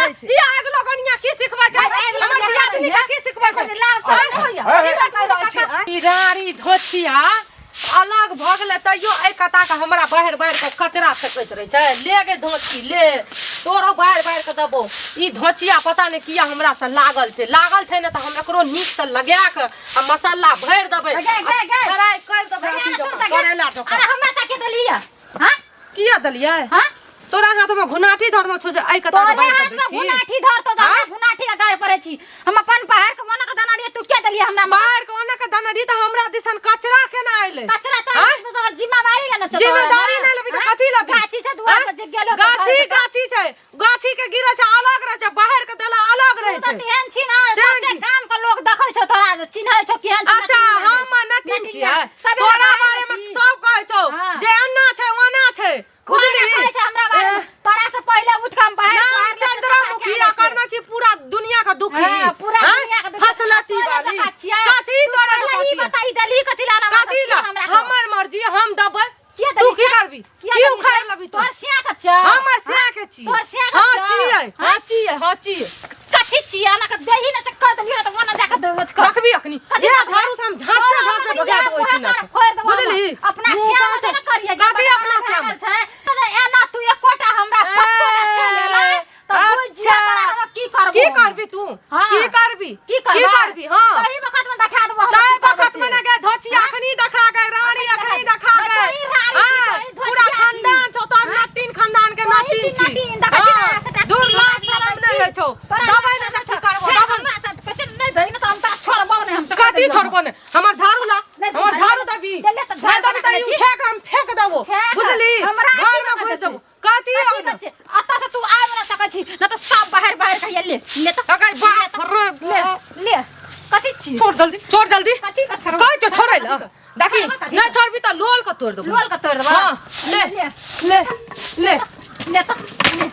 रहै छै। ई आग लगनिया की सिखबै छै? हमर दियादनी के की सिखबै छै? ई रानी धोछिया अलग भऽ गेलै तैयो एहि कता के हमरा बाहर बाहर के कचरा फेकैत रहै छै। ले गे धोछी ले, तोरो बाहर बाहर के देबो। ई धोछिया पता नहि किया हमरा से लागल छै, लागल छै ने तऽ हम एकरो नीक से लगा के आ मसाला भरि देबै, गे, गे, गे। फ्राई कर देबै अथी जकाँ, करैला जकाँ। अरे हमरा से के देलियै? हाँ? किया देलियै? हाँ? तोरा हाथ में घुनाठी धरने छौ जे एहि कता के तोरे बाहर हाथ कर दै में छी। घुनाठी धरतो तऽ हमरा हाँ? घुनाठी के गारि पड़ै छी। हम अपन पहाड़ के मने के दाना रहियै, तू किया देलियै हमरा? बाहर के ओने के दाना रही तऽ हमरा दिसन कचरा केना ऐलै? कचरा तो हाँ? तोहर जिम्मेवारी लेने छौ। जिम्मेदारी नहि लेबही तऽ हाँ? कथी लेबही? गाछी से दुआर हाँ? पर जे गेलो तऽ गाछी घर से- गाछी छै, गाछी के गिरे छै अलग रहै छै, बाहर के देला अलग रहै तू तऽ छै। तेहन छी ना, तेहन सौंसे छी। गाम के लोग देखै छौ तोरा, चिन्है छौ केहन छी। अच्छा, हम नटिन छियै? तोरा बारे में सब कहै छौ हाँ। जे एना छै ओना छै, बुझली? बुझली? छै हमरा बारे में। तोरा से पहिले उठ के हम बाहर नाम सोहार लेके चंद्रमुखी सफाई आ कए लै करना छी पूरा दुनिया के दुखी। हाँ, पूरा हाँ? दुनिया के दुखी। फसलती तोरे वाली। जकाँ छियै। कथी तू तोरे पहिले जकाँ ई छियै? बताई देलही कथी ला ना हमरा कथी ला? हमरा को? हमर मर्जी, हम देबै। किया तू देलही की से? करबी? किया की देलही उखाड़ से? लेबी तू? तोहर सिया के छौ? हमर सिया के छी। तोहर सिया के हाँ, छौ? छियै, हाँ छियै, हाँ छियै। कथी छियै? हमरा के देही ने से कह देलियै तऽ ओना जाके दे कर। रखबी अखनी। कथी ये रखबी? झाड़ू से हम झाँटते झाँटते भगा देबो ओहि ठिना से। फोड़ि देबो हम। बुझली? अपना मुँह श्याम कहाँ से छै? ने करियै, जे कथी बड़ा अपना भए श्याम? गेल छै। तऽ एना तू एकोटा हमरा पत्तो ने चलि एलै, तऽ बुझि अच्छा। तोरा हम की करबो। की करबी तू? हाँ। की करबी? की करबै? की करबी? हाँ। तही बखत में देखा देबो हम तै की करबै बखत से। में ने गे धोछिया अखनी देखा गए, रानी अखनी देखा नहि, गए। तोही रानी छी, हाँ, तोही धोछिया पूरा छी। खानदान छौ तोहर, नटीन खानदान के तोही नटीन छी छी। नटीन, देखै छी ने, हाँ, सबटा दूर लाज तोरा शरम नहि होइ छौ। तोरा दबाई नहि तऽ की करबो? हे, दबाई। हमरा साथ कहै छै, नहि दही ने तऽ हम तोरा छोड़बो नहि, हम कथी छोड़बो नहि? हमर झाड़ू ला, नहि, हमर झाड़ू देबी। ले, तऽ नहि झाड़ू देबी तऽ बना ई लै छी। उठा कऽ हम फेंक देबो, फेंक। बुझली? हमरा घर की में बना घुसि देतै? देबो। कथी कथी आउ ने? कहै छै? अतऽ से तू आबि नहि सकै छी, नहि तऽ सब बाहर बाहर कहिया ले ले तऽ। अगै बाप रे ले ले, कथी छी? छोड़ जल्दी, छोड़ जल्दी। कथी के छोड़बो? कहै छौ छोड़ै लए। देखी, छोड़बो कथी नहि के? छोड़बी तऽ लोल के तोड़ि देबो। लोल के तोड़ि देबो? हाँ, ले ले। ले ले ले तऽ ले।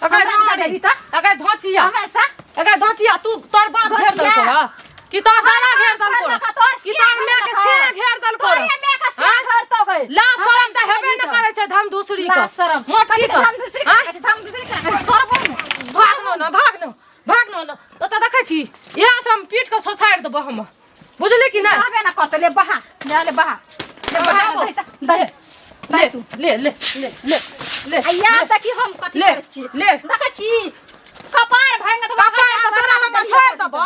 अगै हमरा से रानी, देबी तऽ? अगै धोचिया, हमरा से? अगै धोचिया, तू तोर बाप घेर धोचिया। देलको रह कि तोर दादा घेर देलको रह तोहर कि तोर माय के सिया घेर देलको रह? तोरे माय के सिया हाँ? घेरतो गई। लाज शरम तऽ हेबे न करै छै धम दूसरी के। लाज शरम। मोटकी के। हम दूसरी के हाँ? कहै छी, हम दूसरी के कहै छी, छोड़बो नहि। भाग न न, भाग न, भाग न न। ओतऽ देखै छी इएह से हम पीट के ससारि देबो हम, बुझली कि नहि? कहबे न करतै, ले बहा, ले ले बहा। ले बहा, जाबो। दही तऽ, दही। ले ले ले ले ले ले। आ याद देखी हम कथी ले, करै छी। ले। देखै छी, कपार भांगि देबो। कपार तऽ तोरा हम छोड़ि देबो।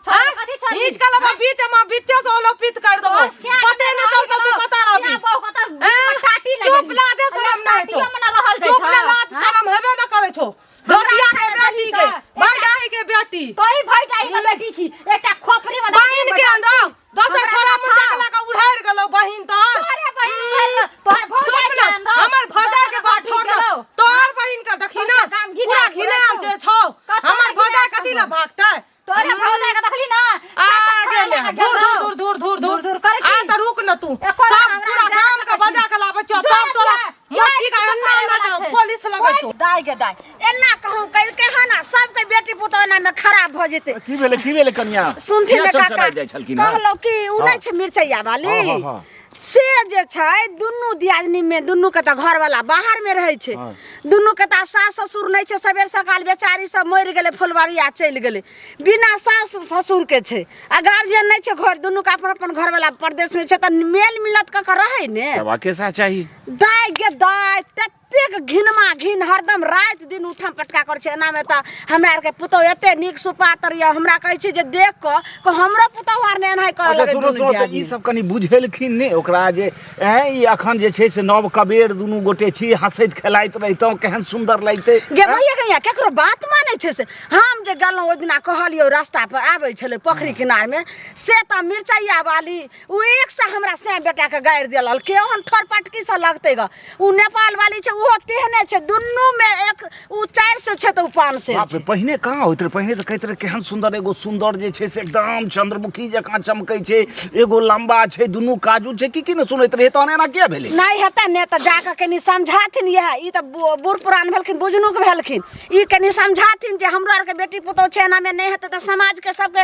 छोड़, हाँ? कथी छोड़बी? नीच के लेबो बीच में, बीचे से ओलोपित कर देबो, तोहर सिया के पते नहि चलतौ तू कतऽ रहबी। सिया बहु के तऽ बीच में एँ? टाटी चुप, लगेली। लाजे शरम नहि होइ छौ। टाटियो में न रहल जाइ चुप छौ। ने, लाज हाँ? शरम हेबे नहि करै छौ। धोतिया के हमरा बेटी छाया गे, देबही तऽ भाई के बेटी। तोही भैटाही के बेटी छी, एकटा खोपड़ी में बहिन के अंदर दोसर हमरा छोरा छौ। मुर्जा के लगा उड़ारि गेलौ बहिन तोहर। तोरे बहिन उड़ारि गेलौ, तोहर भौजाई चुप के ने, अंदर हमर भौजाई के दोसर बात बेटी छोड़ ने, गेलौ। तोहर बहिन के देखी ना सौंसे गाम घिनायल पूरा घिनायल घुरै छै छौ। कतऽ हमर घिनायल भौजाई छौ? कथी लए भागतै? तोरे भौजाई के देखली ना, आ सबटा छोरा गेलै। लए के धूर गेलौ। धूर धूर धूर धूर धूर करै आ छी। तऽ रुक न तू, एको बेर सब हमरा पूरा जा गाम के सकै छी। बजा के लाबै छियौ जो तब तोरा जा, मोटकी के जा, अन्ना जा, अन्ना जा, पुलिस लगै छौ। दाय गे दाय, एना कहूँ कलकै हन आ सबके बेटी पुतोह एना में खराब भऽ जेतै। की भेलै, की भेलै कनिया? सुनथिन किया ने काका, चनचनाइ जाइ छलखिन हँ? कहलहुँ कि उ नहि छै मिरचैया वाली, हाँ, हाँ, हाँ। से जे छै दुनू दियादनी में दुनू के तऽ घरवाला बाहर में रहै छै, हाँ। दुनू के तऽ आब सास ससुर नहि छै, सबेर सकाल बेचारी सब मरि गेलै, फुलवरिया चलि गेलै, बिना सास ससुर के छै आ गार्जियन नहि छै घर, दुनू के अपन अपन घरवाला परदेश में छै, तऽ मेल मिलत कऽ के रहै ने। हेबाके सएह चाही। दाय गे दाय, ततेक घिनमा घिन हरदम राति दिन उठम पटका करै छै। एनामे तऽ हमरा आरके पुतहु एते नीक सुपात्र यऽ, हमरा कहै छै जे देख कऽ कि हमरो पुतहु आर ने एनाहि करऽ अच्छा लगै। सुनो दुनू सुनो, तऽ ई दियादनी सब कनि बुझेलखिन ने ओकरा जे ऐं ई अखन जे छै से नव कबेर दुनू गोटे छी, हँसैत खेलाइत रहितहुँ केहन सुन्दर लगितै। गे भैया गैया, केकरो बात मानै छै से? हम जे गेलहुँ ओहि दिना, कहलियौ रास्ता पर आबै छलै पोखरि किनारमे से, तऽ मिरचैया वाली उ एक सए हमरा सैं बेटाके गारि देलल के ओहन ठोर पटकी से लगतै ग। उ नेपाल वाली छै, उहो तेहने छै, दुनूमे एक उ 400 छै तऽ उ 500 बाप रे छै। पहिने कहाँ होइत रहै? पहिने तऽ कहैत रहै केहन सुन्दर एगो सुन्दर जे छै से एकदम चंद्रमुखी जकाँ चमकै छै, एगो लम्बा छै, दुनू काजू छै, की की ने सुनैत रहियै, तहन एना किया भेलै? नहि हेतै ने तऽ जाकऽ कनि समझाथिन। इएह ई तऽ बूढ़ पुरान भेलखिन, बुझनुक भेलखिन, ई कनि समझाथिन। हेथिन जे हमरो आरके बेटी पुतोह छै, एनामे नहि हेतै तऽ समाजके सबके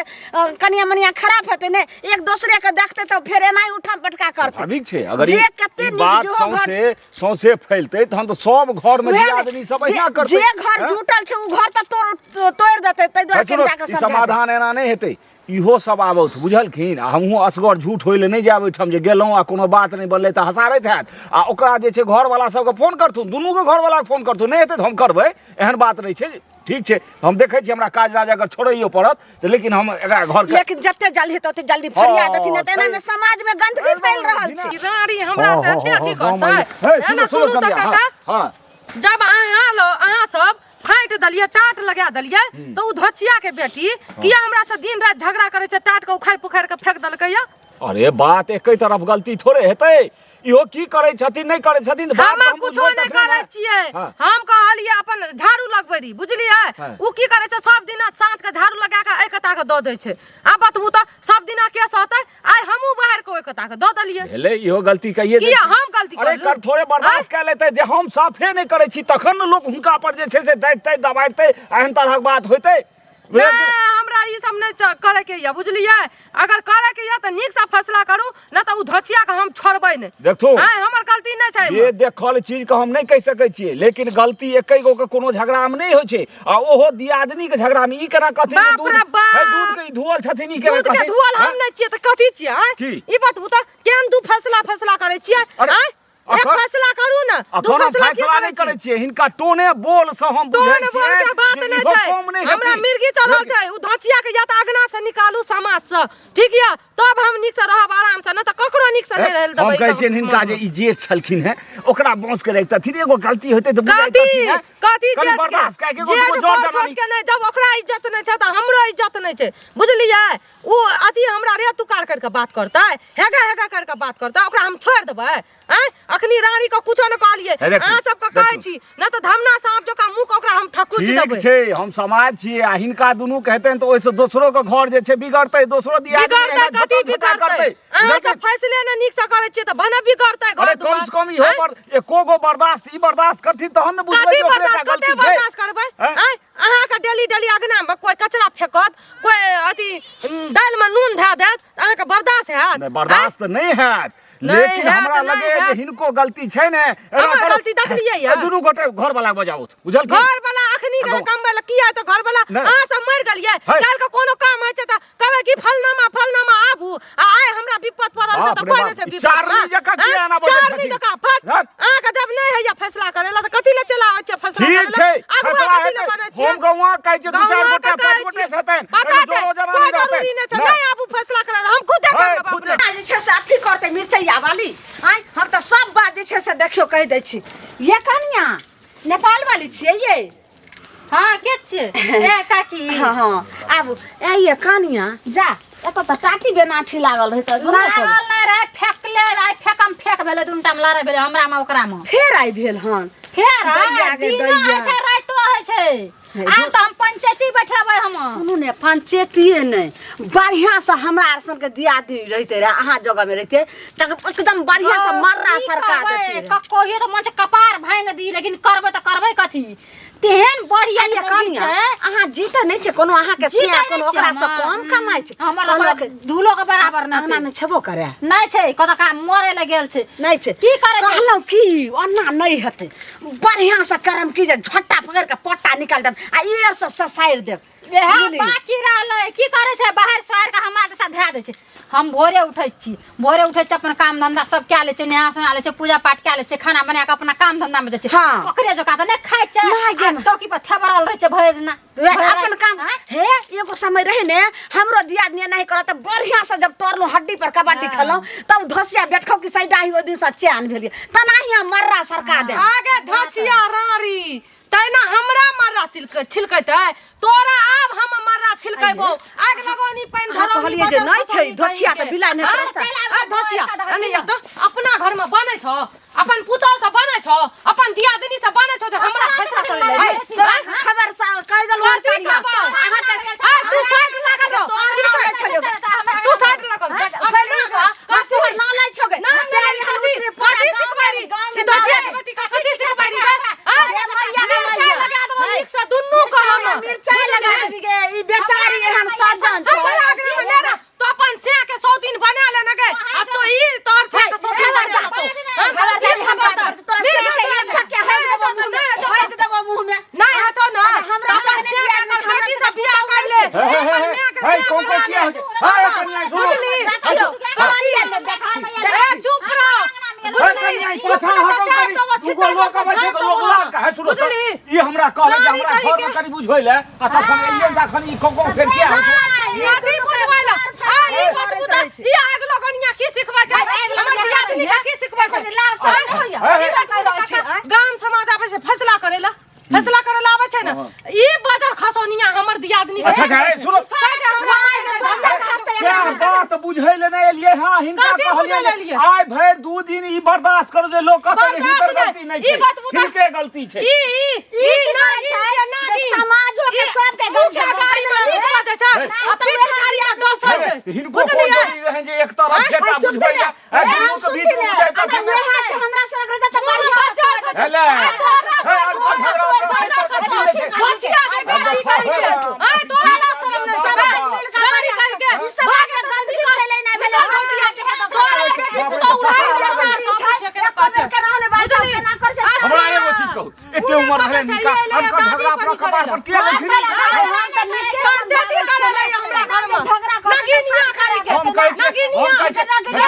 कनिया मनिया खराब हेतै ने, एक दोसरे के देखतै तऽ फेर एनाही उठम पटका करतै। स्वाभाविक छै, अगर जे ई कते ई नीक बात जेहो घर सौंसे सौंसे फैलतै तहन तऽ सब घरमे उएह ने, दियादनी सब जे अहिना करतै। जे घर हँ? जुटल छै ओ घर तऽ तोड़ तोड़ि देतै, ताहि दुआरे सुनू, कनि जाकऽ ई समझा देबै। समाधान एना नहि हेतै, इहो सब आबौथ बुझलखिन। आ हमहूँ असगर झूठ होइ लए नहि जायब ओहिठाम, जे गेलहुँ आ कोनो बात नहि बनलै तऽ हसारैत हैत। आ ओकरा जे छै घरवला सबके फोन करथुन, दुनूके घरवलाके फोन करथुन, नहि हेतै तऽ हम करबै, एहन बात नहि छै। ठीक छै, हम देखै छी, हमरा काज राज अगर छोड़ैयो पड़त तऽ लेकिन हम एकरा घरके लेकिन जते जल्दी हेतै ओते जल्दी फरिया देथिन, नहि तऽ एनामे समाजमे गंदगी फैल रहल छै। रानी हमरा से एते अथी करतै? एना सुनू तऽ काका, हँ, जब अहाँ लो अहाँ सब फाटि देलियै, टाट लगा देलियै, तऽ ओ धोचिया के बेटी किया हमरा से दिन राति झगड़ा करै छै, टाट के उखाड़ि पुखाड़ि के फेंक देलकै या? अरे बात एके तरफ गलती थोड़े हेतै, इहो की करै छथिन नहि करै छथिन तऽ बात हम हम कुछो बुझबै नहि तखने करै ने। छियै। हाँ। हम कहलियै अपन झाड़ू लगबै रही, बुझलियै? हाँ। ओ की करै छै, सब दिना साँझ के झाड़ू लगा के एहि कता के दऽ दै छै। आ बतबू तऽ सब दिना के सहतै? आइ हमहूँ बाहर के ओहि कता के दऽ देलियै। भेलै इहो गलती कहिए किया हम गलती अरे करलहुँ? कर थोड़े बर्दाश्त कए लेतै जे हम साफे नहि करै छी, तखन ने लोक हुनका पर जे छै से डाँटतै दबाड़तै, एहन तरहक बात होइतै। नहि, हमरा ई सब नहि करे के यऽ, बुझलियै? अगर करे के यऽ तऽ नीक से फैसला करू, नहि तऽ ओ धोचिया के हम छोड़बै नहि। देखथु। आँय, हमर गलती नहि छै ये देखल चीज के हम नहि कहि सकै छियै, लेकिन गलती एकै गो के कोनो झगड़ा में नहि होइ छै, आ ओहो दियादनी के झगड़ा में ई केना कहथिन जे बाप दूध रे बाप। हे, दूध के ई धोअल छथिन, ई केना दूध के कहथिन? धुअल हम हँ? नहि छियै तऽ कथी छियै? आँय? की? ई बतबू तऽ केहन दू फैसला फैसला करै छियै? अरे, आँय? एक अखन फैसला करू ने, दू अखन हम फैसला की फैसला करै नहि करै छी? छियै, हिनका टोने बोल से हम बुझै टोन बोल छियै के बात जे नहि इहो छै, कम नहि हमरा हेथिन। मिर्गी चढ़ल छै। ओ धोचिया के या तऽ अगना से निकालू समाज से, ठीक यऽ? तब हम नीक से रहब आराम से, नहि तऽ ककरो नीक से नहि रहै हम देबै। कहै छियनि हिनका जे ई जेठ छलखिन हेँ ओकरा बाँस के रखतथिन, एगो गलती होइतै तऽ कथी बुझाइतथिन हेँ। कथी कनि जेठ के बर्दाश्त कए के एगो जेठ दूगो जर बड़ छोट जनानी के नहि, जब ओकरा इज्जत नहि छै तऽ हमरो इज्जत नहि छै, बुझलियै? ओ अथी हमरा रे तुकार करि कऽ बात करतै, हेगा हेगा करि कऽ बात करतै, ओकरा हम छोड़ि देबै? आँय, अखनी रानी के कुछो नहि कहलियै, हे देखू, अहाँ सबके कहै देखू। छी, नहि तऽ धमना साँप जकाँ मुँह के ओकरा हम थकुच ठीक देबै। छै, हम समाज छियै आ हिनका दुनू के हेतनि तऽ ओहिसँ दोसरो के घर जे छै बिगड़तै, दोसरो दियादनी बिगड़तै एना कथी झोटा झोटा बिगड़तै? करतै। अहाँ बुझलियै? सब फैसले नहि नीक से करै छियै तऽ भने बिगड़तै घर अरे कम दुआर। से कम इहो आँय? पर एको गो बर्दाश्त ई बर्दाश्त करथिन तहन ने बुझबै कथी जे ओकरे टा बर्दाश्त, कते गलती छै। बर्दाश्त करबै? आँय? आँय, अहाँके डेली डेली अगनामे कोइ कचरा फेकत, कोइ अथी दालिमे नून धए देत, तऽ अहाँके बर्दाश्त हैत? नहि, बर्दाश्त नहि हैत, नहि लेकिन हैत, हमरा नहि लगैए जे हैत। हिनको गलती छै ने। एना हमर करू। गलती देखलियै यऽ? ए, दुनू गोटे घर वाला बजाउत, बुझलखिन? घर वाला अखनी गेलै गाँव- कमबै लए, किया तऽ घर वाला नहि। अहाँ सब मरि गेलियै। है। काल्हि के कोनो काम होइ छै तऽ कहबै कि फलनामा फलनामा आबू, आ आइ हमरा विपत पड़ल छै बाप तऽ रे कोइ बाप, नहि छै ई विपत चारनी मे। जकाँ किया आँय? एना बजै चारनी छथिन? जकाँ फट। हट। अहाँके जब नहि होइया फैसला करै लए तऽ कथी लए चलि आबै छियै फैसला ठीक करै लए? छै, अगुआ फैसला कथी लए हेतै। बनै छियै? हम गौआँ कहै छियै, दू चारि गौआँ गोटे के पाँच कहै गोटे छियै। छथिन, पता एहिमे छै, जोरो जनानी कोइ रहतै। जरूरी नहि छै, नहि। नहि आबू फैसला करै लए, हम खुदे है, कर लेब खुदे। अपने। जे छै से अथी करतै मिरचैया वाली। आँय, हम तऽ सब बात जे छै से देखियौ कहि दै छी। ये कनिया नेपाल वाली छियै ये? हाँ, के छियै? ए काकी। हाँ हाँ, आबू। ए ये कनिया, जा एतऽ तऽ टाटी बेनाठी लागल रहै तऽ लागल नहि रहै, फेकले आइ फेकम फेक भेलै, दुनू टाइम लड़ाइ भेलै हमरा मे ओकरा मे। फेर आइ भेल हन? फेर आइ दैया गे दिनो दैया। होइ छै, रातिो होइ छै। हे, आब तऽ हम पंचायती बैठेबै हम। सुनू ने, पंचायतीए नहि, बढ़िआँ से हमरा आर सनके दियादनी रहिते रहे, अहाँ जगहमे रहिते तऽ एकदम बढ़िआँ से मर्रा की सरका करबै? देती रहे। कहियो तऽ मन छै कपार भाँगि दी, लेकिन करबै तऽ करबै कथी? तेहन बढ़िया आइये मौगी कनिया, छै। अहाँ जीते नहि छै कोनो अहाँके जीते सिया नहि कोनो छै ओकरा से हमर। कम कमाइ छै। हमर कहलक तऽ दूलो के बराबर नहि अंगना छै। मे छेबो करे नहि छै, कतऽ का मरे लए गेल छै। नहि छै। की करै छै? कहलहुँ की ओना नहि हेतै, बढ़िआँ से करम की जे झट्टा पकड़ि के पट्टा निकालि देब आ एयर से ससारि देब। इएह बुझलियै? बाकी रहलै। की करै छै, बाहर सोहार के हमरा जैसा धए दै छै। हम भोरे उठै छी, भोरे उठै छी, अपन काम धंधा सब कए लै छी, नहा सोना लै छी, पूजा पाठ कए लै छी, खाना बना कऽ अपना काम धंधा मे जाइ छी। हाँ। ओकरे जकाँ तऽ नहि खाइ छै, नहि गे। आ चौकी पर थेबरल रहै छै भरि दिना। वएह भरि अपन राति। काम। आँय? हे, एगो समय रहे ने, हमरो दियादनी एनाही करत तऽ बढ़िआँ से जब तोड़लहुँ हड्डी पर कबड्डी हाँ। खेलहुँ तब धसिया बैठखौ कि सैडाही ओहि दिन से चैन भेल, तनाही हम मर्रा सरका देब। आगे धचिया रारी, तैना हमरा मर्रा छिलकैतै, तोरा आब हम मर्रा छिलकेबो। आगि लगौनी, पानि अहाँ भरौनी, कहलियै जे बजर नहि छै, खसौनी धोछिया तऽ पानिके। बिलाइ नहि आँ? करतै। आ धोछिया, एने एक तऽ अपना घरमे बनै छौ, अपन पुतोह से बनै छौ, अपन दियादनी से बनै छौ जे हमरा फैसला करै लए है, छै। तोरा खबर से कहि देलहुँ कथी कनिया। खबर? अहाँके आ तू साइड लागल रह, तोहर तू नाम साइड लै छौ गे। तू साइड लागल रह। तोहर नाम लै छौ गे। ना, ना, तेरा यहाँ कथी रुचि पूरा कथी गाँव सिखबै रही? गाँव में ई धोछिया नाम के बेटी कथी सिखबै रही रे? आँ? रे मैया, रे मिरचाइ मैया। लगा देबो नीक से दुनू के हम। में। मिरचाई लगा देबी गे ई बेचारी एहन सज्जन छै। हमरा आंगन में ले ना तो अपन से के 100 दिन बना लेना गे आ तो ई तोर से के 100 दिन बना लेतो। खबरदारी हम बात करतौ, तोरा से के एक ठक्के हम देबो मुँह में, फेंक देबो मुँह में। नहीं हटो ना। हमरा अपन संगे से नहि के बियाह अगर बेटी से बियाह कर ले। हे, हे, हे, अपन माय के हे, से कोन बना कोन किया ले। होइ छै? हे, कनिया, सुनो। बुझली? देखियौ, कहलियै ने, देखियौ। ए चुप रहो। हे, बुझली? कनिया, चुप पाछाँ रहो, हटो चाहे कनी। तो वो दूगो छितर लोक अबै छै तऽ लोक लाज काहे सुनो तऽ। बुझली? ई हमरा कहलै जे रानी हमरा कही घरमे के- कनि बुझबै लए आ तखन एलियै तखन ई कोन कोन फेर किया होइ छै? नदी बुझबै ला। आ ई बतबू तऽ ई आग लगनिया की सिखबै छै? हमर दियादनी के की सिखबै छै? हे, हे। ई बतबू तऽ काका, गाम समाज आबै छै फैसला करै ला। फैसला करै ला आबै छै ने। ई बजर खसौनिया हमर दियादनी के। अच्छा अच्छा हे, सुनो कहै छै हमरा मारि देतै, बजर खसतै क्या बात बुझै ले नहि एलियै हँ हिनका कथी कहलियै बुझै ले एलियै? आइ भरि 2 दिन ई बर्दाश्त करू जे लोक कहतै जे बर्दाश्त हिनकर नहि। गलती नहि ई छै बतबू तऽ- हिनके गलती छै ई ई ई नागिन छै नागिन। समाजो के ई सबके मुखिया गाड़ी में नीक बजै छै हे। आ पीठ झाड़िया डसै छै। हिनको कोन बुझलियै? जरूरी रहै जे एक तरफ जेता चुप बुझबै ने। ले दुनू के बीच में बुझै अगर तखन वएह छै हमरा से अगर तऽ बढ़िआँ बजर खसौ- हे ले। आ तोरा हे, अनकर झगड़ा बजर अपना खसौ- सिर पर की लै छै? बचिया के बेटी कहि के। आय तोरा ना शरम नहि सब छै। मिल कऽ गाड़ी कहि के। ई सब भागे के गलती भेलै ना भेलै। बचिया के तोरा बेटी पुतहु उड़ाइ देतौ, मार दौ, केना कहै छै। केना होने बात बुझली? केना करै छै? हमरा एगो चीज कहू एते उमर भेलै हिनका अनकर झगड़ा अपना कपार पर किया लेथिन? पंचायती करै लै हमरा घरमे। झगड़ा करै छै, नगिनिया करै छै। हम कहै छियै हम कहै छियै नगिनिया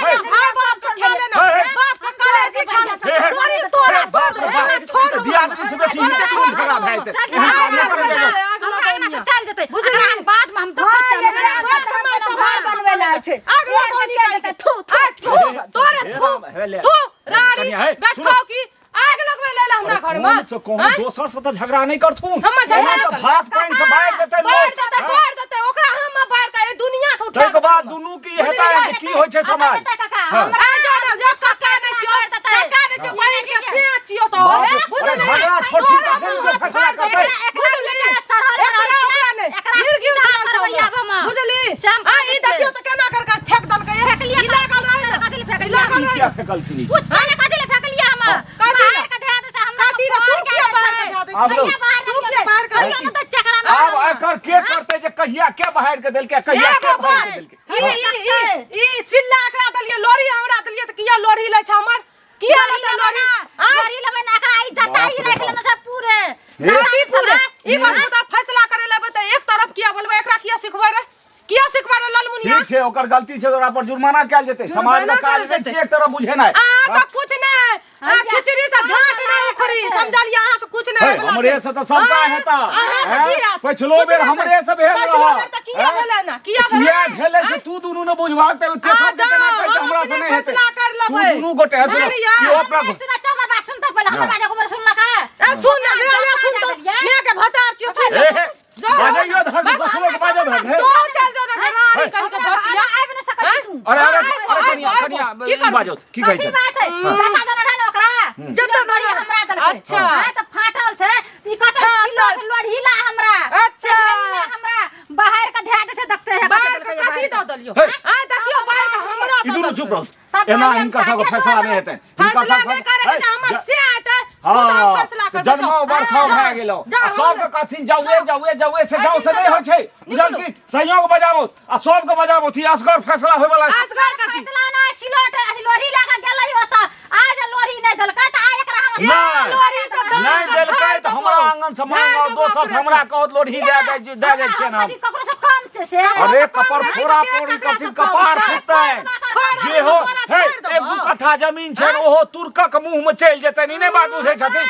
हे, भाय बाप के खा लेना। हे, हे। बाप के कलेजी खा लेना। हे, हे। तोरी तोरा हे, बाप रे बाप, तोरा छोड़ ई तऽ दियादनी से बेसी हिनके चुगली झगड़ा भए जेतै। हिनका नहि करै जाइयौ। हमरा अंगना से चल जेतै एकरा हम बाद में हम देखै हाँ, चल ये बात में तो भार बनबै लै छै। आग लगौनी करै छै। थू, थू, आ, थू, तोरे हे थू, राम, हे ले। थू, रानी, कनिया, हे, बैठो सुनो। की आग लगबै ले हमरा घर में। कोन से कोन दोसर से तऽ झगड़ा नहि करथुन। हमर झगड़ा एना तऽ नहि भात पानि से बाढ़ि देतै लोक। बाढ़ि देतै, हँ? बाढ़ि देतै, ओकरा हम बाढ़ि के एहि दुनिया से उठा ताहिके बाद देबै। दुनू की हेतै जे की होइ छै समाज। काका हँ। हमरा आ जा ना, जा काका नहि छियौ, काका नहि छियौ, बहिन के से छियौ तो। बाप रे, बुझलियै? अरे झगड़ा छोड़थिन तोरा तखन मुँह जे फैसला फाड़ि करतै। देबै। एकरा बुझलियै? चढ़ल एकरा रहल छै। ओकरा नहि, एकरा मिर्गी सीधा उठल छौ करबै आब हम। बुझली? से हम आ ई करै देखियौ तऽ केना कर कर फेंक देलकै। फेकलियै ई लागल रहै ने। कथी लए फेकलियै? ई लागल ई रहै किया ने। फेकलखिन ई? पूछते ने कथी लए फेकलियै हम? कथी लए? बाहर के धए दे से हमरा कथी लए? तू फोन किया कए बाहर दै के धए दै आब छी? लो। भैया बाहर तू किया बाहर के कहियो धए ने तऽ चकरा में आब एकर के करतै जे कहिया के बाहर के देलकै कहिया के एगो बाहर के बात, देलकै। ई ई ई ई सिल्ला एकरा देलियै लोरी हमरा देलियै तऽ किया लोरी लै छै हमर? किया लेतै लोरी? आँय? लोरी लेबै ने एकरा ई जताई बाप रे राखि बाप। लेने छै पूरे हे। कथी पूरे? ई हम्म। बात तऽ फैसला करे लेबै तऽ एक तरफ किया बोलबै एकरा किया सिखबै रे? किया सिखबै रे ललमुनिया? ठीक छै ओकर गलती छै तऽ ओकरा पर जुर्माना कयल जेतै। समाज मे जुर्माना काज कयल नहि जेतै। छियै एक तरफ बुझेनाइ। अहाँ सब कुछ नहि आ, खिचड़ी से झाँट नहि उखड़ी समझलियै अहाँ सब कुछ नहि हे, होइवला हमरे छै। से तऽ सबटा आँय, हेता। अहाँ से हैं? की हैत? पछिलो कुछ बेर नहि हमरे से भेल पछिलो रहऽ। बेर तऽ किया हैं? भेलै ना किया भेलै किया भेलै से तू दुनू ने बुझबाक तऽ तेसर आ, के केना जाओ, कहै छै हम हमरा से अपने नहि हेतै। फैसला कर तू लेबै। दुनू गोटे सुनो बुझलियै? ई अपना सुना चल हमर बात सुनतै पहिले हमर बात एको बेर सुनलक है? ए सुन ने ले ले सुन तो मैं के भतार छियो सुन हे, ले हे, जाओ। बाजैयो धक दोसरो के बाजऽ धक हे। तो चल जो ना रानी कहि के हमरा धचिया आबि नहि सकै छी तू। अरे अरे आबो, अरे आबो, कनिया आबो। कनिया की ई करबै? बाजत की कहै कथी छै? बात है? जता देने रहै ने ओकरा। जता सिलौट देने। हमरा देलकै। अच्छा। हाँ, तऽ फाटल छै। ई कहतै फाटल। सिलौट लोढ़ी ला हमरा। अच्छा। लोढ़ी ला हमरा। बाहर के धए दै छै देखते है बाहर के कथी दऽ देलियो हे। आ देखियो बाहर के हमरा ई दऽ दुनू देलकै। चुप रहू। तब एना कहलियै हिनकर सबके हम फैसला नहि हेतै। हिनकर फैसला सबके नहि करे के छै हमर हे, से आते खुद हम फैसला हाँ करबै जन्मो बरखो भए गेलो जाओ, आ सबके कहथिन जाउए जाउए जाउए से जाउ से नहि होइ छै निकलू। बुझलखिन संयोग बजाबो आ सबके बजाबो थी असगर फैसला होय वाला असगर कथी फैसला नहि सिलौट अथी लोढ़ी लऽ कऽ गेलै ओतऽ। आज लोढ़ी नहि देलकै तऽ आइ एकरा हम नहि लोढ़ी से दान नहि के देलकै झाड़ि तऽ हमरा देबो। आंगन से झाड़ि मांगो देबो दोसर से अपने हमरा से। कहत लोढ़ी दए दे दए जाइ छियनि हम कथी ककरो से कम छै से अरे कम कपर नहि फोड़ा तऽ के फोड़ी ककरा करथिन से कम कपार छै? फुटतै फोड़ा जे हो तोरा हे छोड़ि देबो। 1-2 कट्ठा जमीन छै ओहो तुर्कक मुंह में चलि जेतै ई नहि बात बुझै छथिन।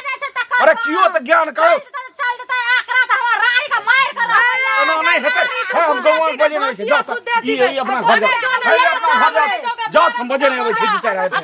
अरे कियो तऽ ज्ञान करो। चल जेतै एकरा तऽ हमरा राइ के मारि के रहबै। एना नहि हेतै। हे, हम गौआँ बजे नहि छै जाउ तऽ ई ई अपना घर जाउ। हे, ई अपना घर जाउ जाउ तऽ हम बजे नहि अबै छै 2-4 आदमी।